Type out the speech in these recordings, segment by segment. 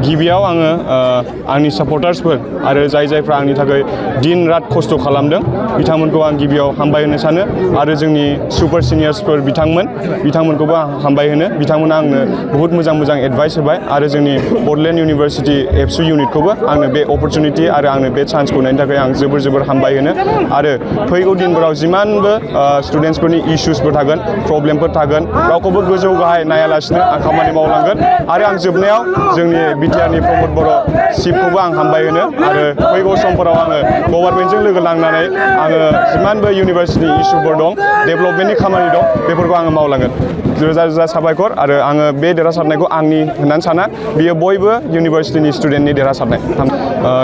गिबियाव आङो आंनि सापर्टार्सफोर आरो जायफ्रा आंनि थाखाय दिन रात खस्थ' खालामदों बिथांमोनखौ आं गिबियाव हामबाय होनो सानो आरो जोंनि सुपार सिनियर्सफोर बिथांमोनखौबो हामबाय होनो बिथांमोना आंनो बहुत मोजां एडभाइस होबाय आरो जोंनि बड'लेण्ड इउनिभार्सिटि एबसु इउनिटखौबो आंनो बे अपरचुनिटि आरो आंनो बे चान्सखौ होनायनि थाखाय आं जोबोर हामबाय होनो आरो फैगौ दिनफोराव जिमानबो स्टुडेन्टसफोरनि इश्युसफोर थागोन प्रब्लेमफोर थागोन रावखौबो गोजौ गाहाय नायालासिनो आं खामानि मावलांगोन आरो आं जोबनायाव जोंनि बिटिआरनि प्रमद बर' चिफखौबो आं हामबाय होनो आरो फैगौ समफोराव आङो गभर्नमेन्टजों लोगो नांनानै आङो जिमानबो इउनिभार्सिटि इश्युफोर दं डेभेलपमेन्टनि खामानि दं बेफोरखौ आङो मावलांगोन रोजा साबायखर आरो आङो बे देरहासारनायखौ आंनि होननानै साना बियो बयबो इउनिभार्सिटिनि स्टुडेन्टनि देरहासारनाय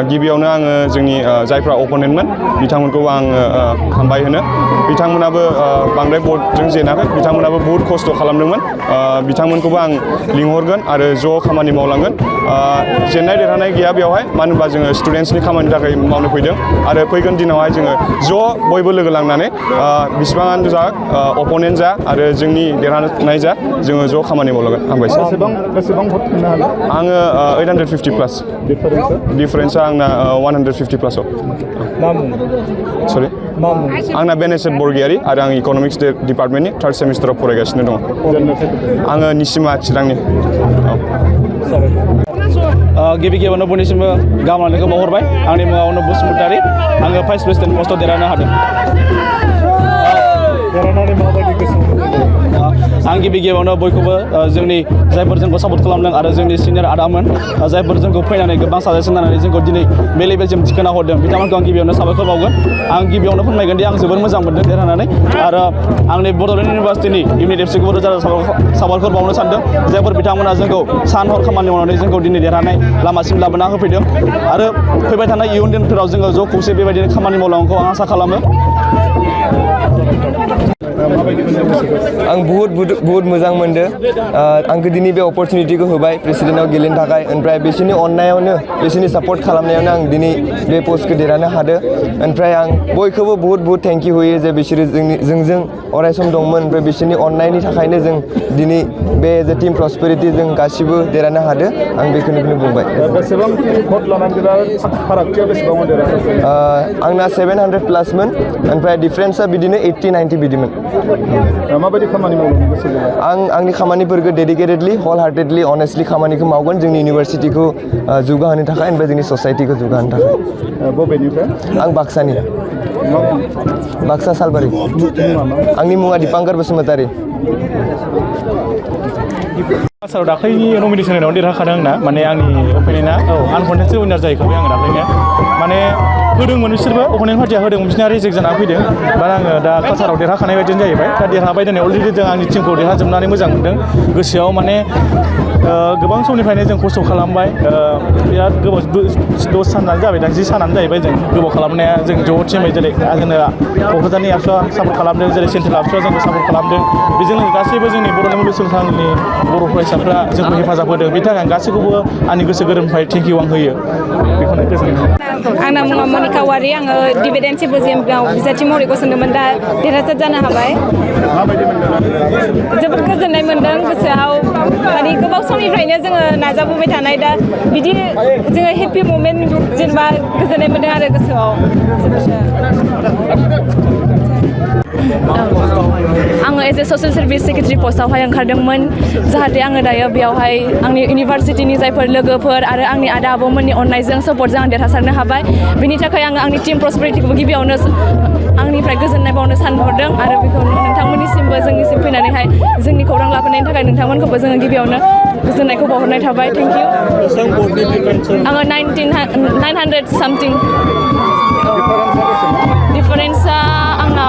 गिबियावनो आङो जोंनि जायफ्रा अपोनेन्टमोन बिथांमोनखौ आङो हामबाय होनो बिथांमोनाबो बांद्राय भटजों जेनाखै बिथांमोनाबो बहुत खस्थ' खालामदोंमोन बिथांमोनखौबो आं लिंहरगोन आरो ज' खामानि मावलांगोन जेननाय देरहानाय गैया बेवहाय मानो होनबा जोङो स्टुडेन्टसनि खामानिनि थाखाय मावनो फैदों आरो फैगोन दिनावहाय जोङो ज' बयबो लोगो लांनानै बिसिबाङानो जा अपोनेन्ट जा आरो जोंनि देरहानाय जा जोङो ज' खामानि मावलांगोन हामबायसै बेसेबां भट मोननो हागोन आङो 850 प्लास डिफारेन्सा आंना 150 प्लासआव सरि आंना बेनेसेट बरगयारि आरो आं इक'नमिक्स डिपार्टमेन्टनि थार्ड सेमिस्टाराव फरायगासिनो दङ आङो निसिमा चिरांनि गिबियावनो बयनिसिमबो गाहाम हामलायनायखौ बावहरबाय आंनि मुङावनो बसुमतारी आङो भाइस प्रेसिडेन्ट पस्टआव देरहानो हादों आं गिबियावनो बयखौबो जोंनि जायफोर जोंखौ सापर्ट खालामदों आरो जोंनि सिनियर आदामोन जायफोर जोंखौ फैनानै गोबां साजेसन होनानै जोंखौ दिनै बे लेभेलसिम थिखोना हरदों बिथांमोनखौ आं गिबियावनो साबायखर बावगोन आं गिबियावनो फोरमायगोन दि आं जोबोर मोजां मोनदों देरहानानै आरो आंनि बड'लेण्ड इउनिभार्सिटिनि इउनिट एफसिखौबो रोजा साबायखर बावनो सानदों जायफोर बिथांमोना जोंखौ सान हर खामानि मावनानै जोंखौ दिनै देरहानाय लामासिम लाबोना होफैदों आरो फैबाय थानाय इयुन दिनफोराव जोङो ज' खौसे बेबायदिनो खामानि मावलांनायखौ आं आसा खालामो आं बहुत मोजां मोनदों आंखौ दिनै बे अपरचुनिटिखौ होबाय प्रेसिडेन्टआव गेलेनो थाखाय ओमफ्राय बिसोरनि अननायावनो बिसोरनि सापर्ट खालामनायावनो आं दिनै बे पस्टखौ देरहानो हादों ओमफ्राय आं बयखौबो बहुत थेंक इउ होयो जे बिसोरो जोंजों अरायसम दंमोन ओमफ्राय बिसोरनि अननायनि थाखायनो जों दिनै बे जे टिम प्रस्पेरिटि जों गासिबो देरहानो हादों आं बेखौनो बुंबाय बेसेबां भट लानानै फारागथिया बेसेबां आंना 700 प्लासमोन ओमफ्राय डिफारेन्सआ बिदिनो 80-90 बिदिमोन माबायदि खामानि मावनो गोसो आं आंनि खामानिफोरखौ डेडिकेटेडलि हल हार्टेडलि अनेस्टलि खामानिखौ मावगोन जोंनि इउनिभार्सिटिखौ जौगाहोनो थाखाय ओमफ्राय जोंनि ससाइटिखौ जौगाहोनो थाखाय बबेनिफ्राय आं बाक्सानि बाक्सा सालबारि आंनि मुङा दिपांकर बसुमतारी क्लासाव दाख्लैनि नमिनेसन होनायाव देरहाखादों आंना माने आंनि अपेनेन्टआ आनकन्टेस्टेड उइनार जाहैखाबाय आङो दाख्लैनो माने होदोंमोन बिसोरबो अपेनेन्ट पार्टिया होदोंमोन बिसोरना रिजेक्ट जानानै फैदों बाट आङो दा क्लासाराव देरहाखानाय बायदिनो जाहैबाय दा देरहाबाय दिनै अलरेडि जों आंनि टिमखौ देरहाजोबनानै मोजां मोनदों गोसोआव माने गोबां समनिफ्रायनो जों खस्थ' खालामबाय बिराद गोबाव 10 सानानो जाबाय दा 10 सानानो जाहैबाय जों गोबाव खालामनाया जों ज' टिमै जेरै जोंनो क'क्राझारनि आबसुआ सापर्ट खालामदों जेरै सेन्ट्रेल आबसुआ जोंखौ सापर्ट खालामदों बेजों गासैबो जोंनि बड'लेण्ड मुलुगसोलोंसालिनि बर' फरायसाफ्रा जोंखौ हेफाजाब होदों बेनि थाखाय आं गासैखौबो आंनि गोसो गोरबोनिफ्राय थेंक इउ आं होयो बेखौनो गोजोननाय आंना मुङा मनिका वारि आङो डिभिडेन्ड सिम्प'जियामआव बिजाथि महरै गसंदोंमोन दा देरहासार जानो हाबाय जोबोद गोजोननाय मोनदों गोसोआव माने गोबाव समनिफ्रायनो जोङो नाजाबोबाय थानाय दा बिदि जोङो हेपि मोमेन्ट जेनेबा गोजोननाय मोनदों आरो गोसोआव आङो as a social service secretary पस्टआवहाय ओंखारदोंमोन जाहाथे आङो दायो बेयावहाय आंनि इउनिभार्सिटिनि जायफोर लोगोफोर आरो आंनि आदा आब'मोननि अननायजों सापर्टजों आं देरहासारनो हाबाय बिनि थाखाय आङो आंनि टिम प्रस्पेरिटिखौबो गिबियावनो आंनिफ्राय गोजोननाय बावनो सानहरदों आरो बेखौ नोंथांमोननिसिमबो जोंनिसिम फैनानैहाय जोंनि खौरां लाबोनायनि थाखाय नोंथांमोनखौबो जोङो गिबियावनो गोजोननायखौ बावहरनाय थाबाय थेंक इउ आङो 900 सामथिं डिफारेन्सा आंना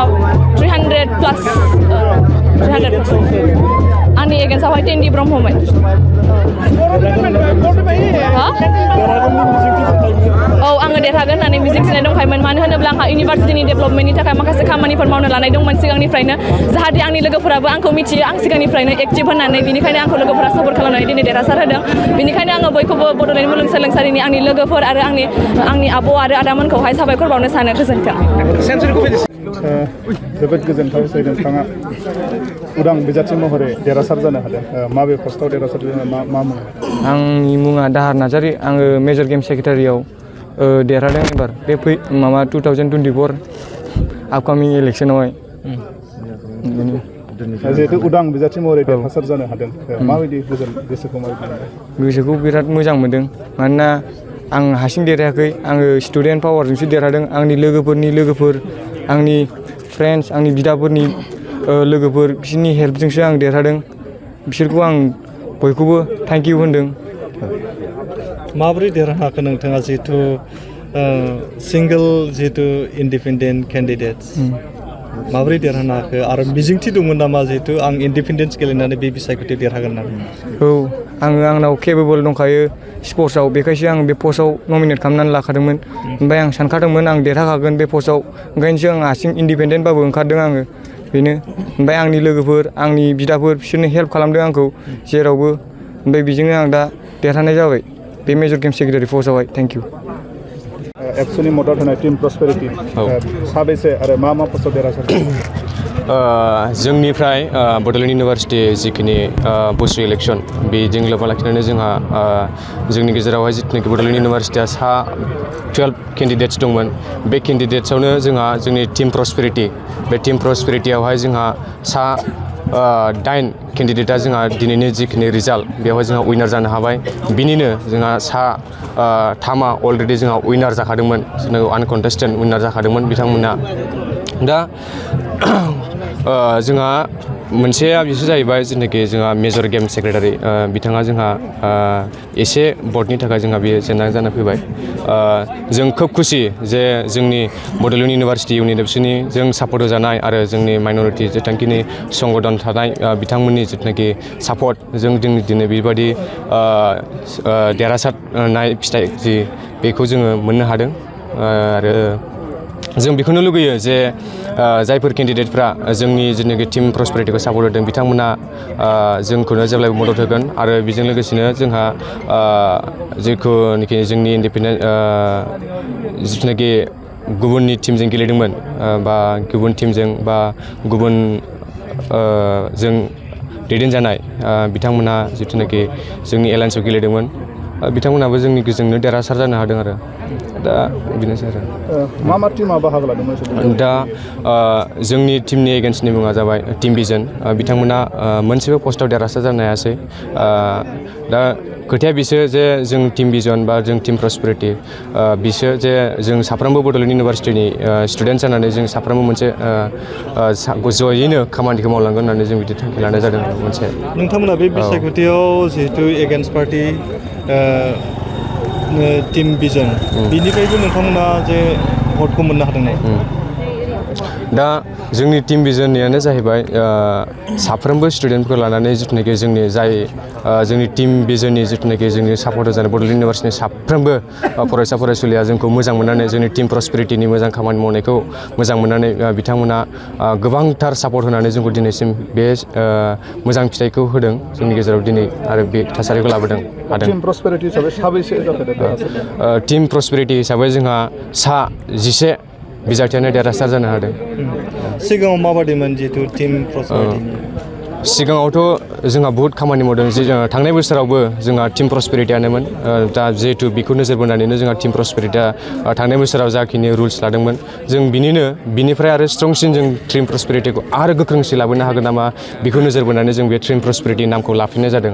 300 प्लास 300 आंनि एगेन्स्टआवहाय टेन्डि ब्रह्ममोन औ आङो देरहागोन होननानै मिजिंथिनाय दंखायोमोन मानो होनोब्ला आंहा इउनिभार्सिटिनि डेभेलपमेन्टनि थाखाय माखासे खामानिफोर मावनो लानाय दंमोन सिगांनिफ्रायनो जाहाथे आंनि लोगोफोराबो आंखौ मिथियो आं सिगांनिफ्रायनो एक्टिभ होननानै बेनिखायनो आंखौ लोगोफोरा सापर्ट खालामनानै दिनै देरहासार होदों बेनिखायनो आङो बयखौबो बड'लेण्ड मुलुगसोलोंसालिनि आंनि लोगोफोर आरो आंनि आब' आरो आदामोनखौहाय साबायखर बावनो सानो गोजोन्थों जोबोद गोजोनथाव जे नोंथाङा उदां बिजाथि महरै देरहासार जानो हादों माबे पस्टआव देरहासार जानो मा मुं आंनि मुङा दाहार नार्जारि आङो मेजर गेम सेक्रेटारियाव देरहादों एबार बे 2024 आपकामिं इलेक्सनावहाय जिहेतु उदां बिजाथि महरै देरहासार जानो हादों माबायदि गोसोखौ माबायदि गोसोखौ बिराद मोजां मोनदों मानोना आं हारसिं देरहायाखै आङो स्टुडेन्ट पावारजोंसो देरहादों आंनि लोगोफोरनि लोगोफोर आंनि फ्रेन्ड्स आंनि बिदाफोरनि लोगोफोर बिसोरनि हेल्पजोंसो आं देरहादों बिसोरखौ आं बयखौबो थेंक इउ होनदों माबोरै देरहानो हाखो नोंथाङा जिहेतु सिंगल जिहेतु इन्डिपेन्डेन्ट केन्डिडेट्स माबोरै देरहानो हाखो आरो मिजिंथि दंमोन नामा जिहेतु आं इन्डिपेन्डेन्स गेलेनानै बे बिसायख'थियाव देरहागोन होननानै औ आंनाव केपेबल दंखायो स्पर्ट्सआव बेखायसो आं बे पस्टआव नमिनेट खालामनानै लाखादोंमोन ओमफ्राय आं सानखादोंमोन आं देरहाखागोन बे पस्टआव ओंखायनोसो आं हारसिं इन्डिपेन्डेन्टबाबो ओंखारदों आङो बेनो ओमफ्राय आंनि लोगोफोर आंनि बिदाफोर बिसोरनो हेल्प खालामदों आंखौ जेरावबो ओमफ्राय बेजोंनो आं दा देरहानाय जाबाय बे मेजर गेम सेक्रेटारि पस्टआवहाय थेंक इउ एबसुनि मदद होनाय टीम प्रस्पेरिटी साबेसे आरो मा पस्टआव देरहासार जोंनिफ्राय बड'ल इउनिभार्सिटि जिखिनि बोसोर इलेक्सन बेजों लोब्बा लाखिनानै जोंहा जोंनि गेजेरावहाय जिथुनाखि बड'ल इउनिभार्सिटिया 12 केन्डिडेट्स दंमोन बे केन्डिडेट्सआवनो जोंहा जोंनि टीम प्रस्पेरिटी बे टीम प्रस्पेरिटीयावहाय जोंहा 8 केन्डिडेटआ जोंहा दिनैनि जिखिनि रिजाल्ट बेवहाय जोंहा उइनार जानो हाबाय बिनिनो जोंहा 3 अलरेडि जोंहा उइनार जाखादोंमोन आनकन्टेस्टेड उइनार जाखादोंमोन बिथांमोना दा जोंहा मोनसेया बिसो जाहैबाय जेनाखि जोंहा मेजर गेम सेक्रेटारि बिथाङा जोंहा एसे बर्डनि थाखाय जोंहा बेयो जेंना जाना फैबाय जों खोब खुसि जे जोंनि बड'ल इउनिभार्सिटि इउनिट एबसुनि जों सापर्ट होजानाय आरो जोंनि माइन'रिटि जेथांखिनि संगठन थानाय बिथांमोननि जिथुनाखि सापर्ट जों दिनै बेबायदि देरहासारनाय फिथाइ जि बेखौ जोङो मोननो हादों आरो जों बेखौनो लुगैयो जे जायफोर केन्डिडेटफ्रा जोंनि जिथुनाखि टीम प्रस्पेरिटीखौ सापर्ट होदों बिथांमोना जोंखौनो जेब्लायबो मदद होगोन आरो बेजों लोगोसेनो जोंहा जेखुनाखि जोंनि इन्डिपेन्डेन्ट जिथुनाखि गुबुननि टीमजों गेलेदोंमोन बा गुबुन टीमजों बा गुबुन जों दैदेनजानाय बिथांमोना जिथुनाखि जोंनि एलायन्सआव गेलेदोंमोन बिथांमोनाबो जोंनो देरहासार जानो हादों आरो दा बेनोसै आरो मा टीमा बाहागो लादोंमोन दा जोंनि टीमनि एगेन्स्टनि मुङा जाबाय टीम भिजन बिथांमोना मोनसेबो पस्टआव देरहासार जानो हायासै दा खोथाया बिसो जे जों टीम भिजन बा जों टीम प्रस्पेरिटी बिसो जे जों साफ्रोमबो बड'ल इउनिभार्सिटिनि स्टुडेन्ट जानानै जों साफ्रोमबो मोनसे जयैनो खामानिखौ मावलांगोन होननानै जों बिदि थांखि लानाय जादों मोनसे नोंथांमोना बे बिसायख'थियाव जिहेतु एगेन्स्ट पार्टि टीम भिजन बिनिफ्रायबो नोंथांमोना जे भटखौ मोननो हादों नामा दा जोंनि टीम भिजननियानो जाहैबाय साफ्रोमबो स्टुडेन्टफोरखौ लानानै जिथुनाखि जोंनि टीम भिजननि जिथुनाखि जोंनि सापर्ट होजानाय बड'ल इउनिभार्सिटिनि साफ्रोमबो फरायसा फरायसुलिया जोंखौ मोजां मोननानै जोंनि टीम प्रस्पेरिटीनि मोजां खामानि मावनायखौ मोजां मोननानै बिथांमोना गोबांथार सापर्ट होनानै जोंखौ दिनैसिम बे मोजां फिथाइखौ होदों जोंनि गेजेराव दिनै आरो बे थासारिखौ लाबोदों हादों टीम प्रस्पेरिटी हिसाबै साबैसे जाखो टीम प्रस्पेरिटी हिसाबै जोंहा 11 बिजाथियानो देरहासार जानो हादों सिगाङाव माबादिमोन जिहेतु टीम प्रस्पेरिटीनि सिगाङावथ' जोंहा बहुत खामानि मावदों थांनाय बोसोरावबो जोंहा टीम प्रस्पेरिटीयानोमोन दा जिहेतु बेखौ नोजोर बोनानैनो जोंहा टीम प्रस्पेरिटीया थांनाय बोसोराव जाखिनि रुल्स लादोंमोन जों बिनिफ्राय आरो स्ट्रंसिन जों टीम प्रस्पेरिटीखौ आरो गोख्रोंसिन लाबोनो हागोन नामा बेखौ नोजोर बोनानै जों बे टीम प्रस्पेरिटी नामखौ लाफिननाय जादों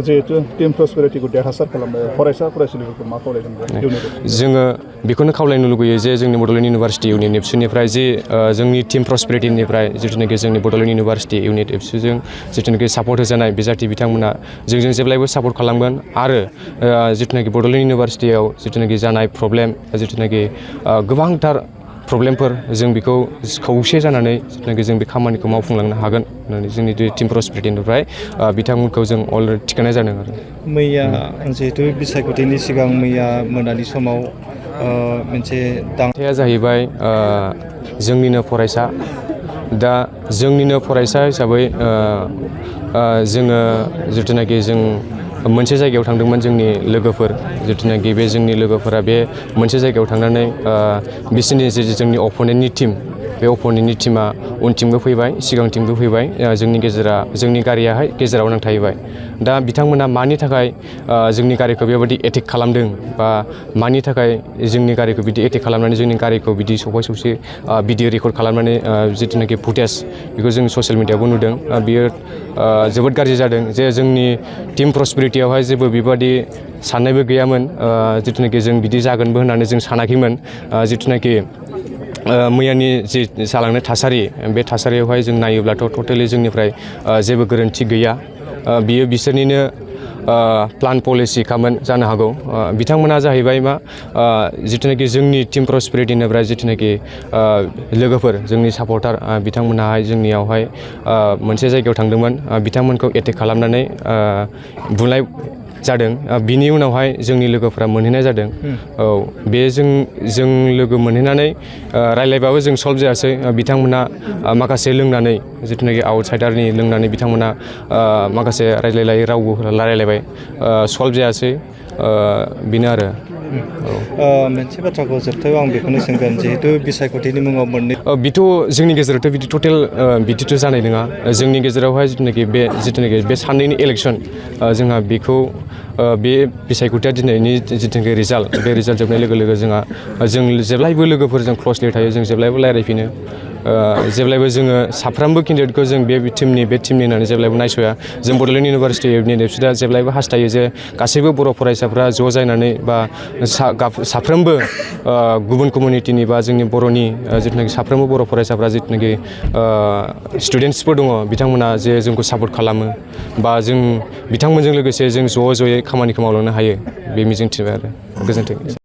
जिहेतु टीम प्रस्पेरिटीखौ देरहासार खालामनो फरायसा फरायसुलिफोरखौ मा खावलायदों जोङो बेखौनो खावलायनो लुबैयो जे जोंनि बड'ल इउनिभार्सिटि इउनिट एबसुनिफ्राय जे जोंनि टीम प्रस्पेरिटीनिफ्राय जिथुनाखि जोंनि बड'ल इउनिभार्सिटि इउनिट एबसु जिथुनाखि सापर्ट होजानाय बिजाथि बिथांमोना जोंजों जेब्लायबो सापर्ट खालामगोन आरो जिथुनाखि बड'ल इउनिभार्सिटियाव जिथुनाखि जानाय प्रब्लेम जिथुनाखि गोबांथार प्रब्लेमफोर जों बेखौ खौसे जानानै जिथुनाखि जों बे खामानिखौ मावफुंलांनो हागोन होननानै जोंनि टीम प्रस्पेरिटीनिफ्राय बिथांमोनखौ जों अलरेडि थिखानाय जादों आरो मैया जिहेतु बिसायख'थिनि सिगां मैया मोनानि समाव मोनसे दांथाया जाहैबाय जोंनिनो फरायसा दा जोंनिनो फरायसा हिसाबै जोङो जिथुनाखि जों मोनसे जायगायाव थांदोंमोन जोंनि लोगोफोर जिथुनाखि बे जोंनि लोगोफोरा बे मोनसे जायगायाव थांनानै बिसोरनि जोंनि अपोनेन्टनि टीम बे अपोनेन्टनि टीमा उनथिंबो फैबाय सिगांथिंबो फैबाय जोंनि गारियाहाय गेजेराव नांथाहैबाय दा बिथांमोना मानि थाखाय जोंनि गारिखौ बेबायदि एटेक खालामदों बा मानि थाखाय जोंनि गारिखौ बिदि एटेक खालामनानै जोंनि गारिखौ बिदि सौसे भिडिअ रेकर्ड खालामनानै जिथुनाखि फुटेज बेखौ जों ससियेल मिडियायावबो नुदों बियो जोबोद गाज्रि जादों जे जोंनि टीम प्रस्पेरिटियावहाय जेबो बेबादि साननायबो गैयामोन जिथुनाखि जों बिदि जागोनबो होननानै जों सानाखैमोन जिथुनाखि मैयानि जि जालांनाय थासारि बे थासारियावहाय जों नायोब्लाथ' टटेलि जोंनिफ्राय जेबो गोरोन्थि गैया बियो बिसोरनिनो प्लान पलिसिखामोन जानो हागौ बिथांमोना जाहैबाय मा जिथुनाखि जोंनि टीम प्रस्पेरिटिनिफ्राय जिथुनाखि लोगोफोर जोंनि सापर्टार बिथांमोनाहाय जोंनियावहाय मोनसे जायगायाव थांदोंमोन बिथांमोनखौ एटेक खालामनानै बुलाय जादों बिनि उनावहाय जोंनि लोगोफोरा मोनहैनाय जादों औ बे जों लोगो मोनहैनानै रायलायबाबो जों सल्भ जायासै बिथांमोना माखासे लोंनानै जिथुनाखि आउटसाइडारनि लोंनानै बिथांमोना माखासे रायलायलायै रावबो रायलायबाय सल्भ जायासै बेनो आरो मोनसे बाथ्राखौ जोबथायाव आं बेखौनो सोंगोन जिहेतु बिसायख'थिनि मुङाव मोननै बिथ' जोंनि गेजेरावथ' बिदि टटेल बिदिथ' जानाय नङा जोंनि गेजेरावहाय जिथुनाखि बे साननैनि इलेक्सन जोंहा बेखौ बे बिसायख'थिया दिनैनि जिथुनाखि रिजाल्ट बे रिजाल्ट जोबनाय लोगो लोगो जों जेब्लायबो लोगोफोरजों क्लसलि थायो जों जेब्लायबो रायलायफिनो जेब्लायबो जोङो साफ्रोमबो केन्डिडेटखौ जों बे टिमनि होननानै जेब्लायबो नायस'या जों बड'लेण्ड इउनिभारसिटिनि नेपसिदा जेब्लायबो हास्थायो जे गासैबो बर' फरायसाफ्रा ज' जानानै बा साफ्रोमबो गुबुन कमिउनिटिनि बा जोंनि बर'नि जिथुनाखि साफ्रोमबो बर' फरायसाफ्रा जिथुनाखि स्टुडेन्टसफोर दङ बिथांमोना जे जोंखौ सापर्ट खालामो बा जों बिथांमोनजों लोगोसे जों ज'यै खामानिखौ मावलांनो हायो बे मिजिंथिबाय आरो गोजोन्थों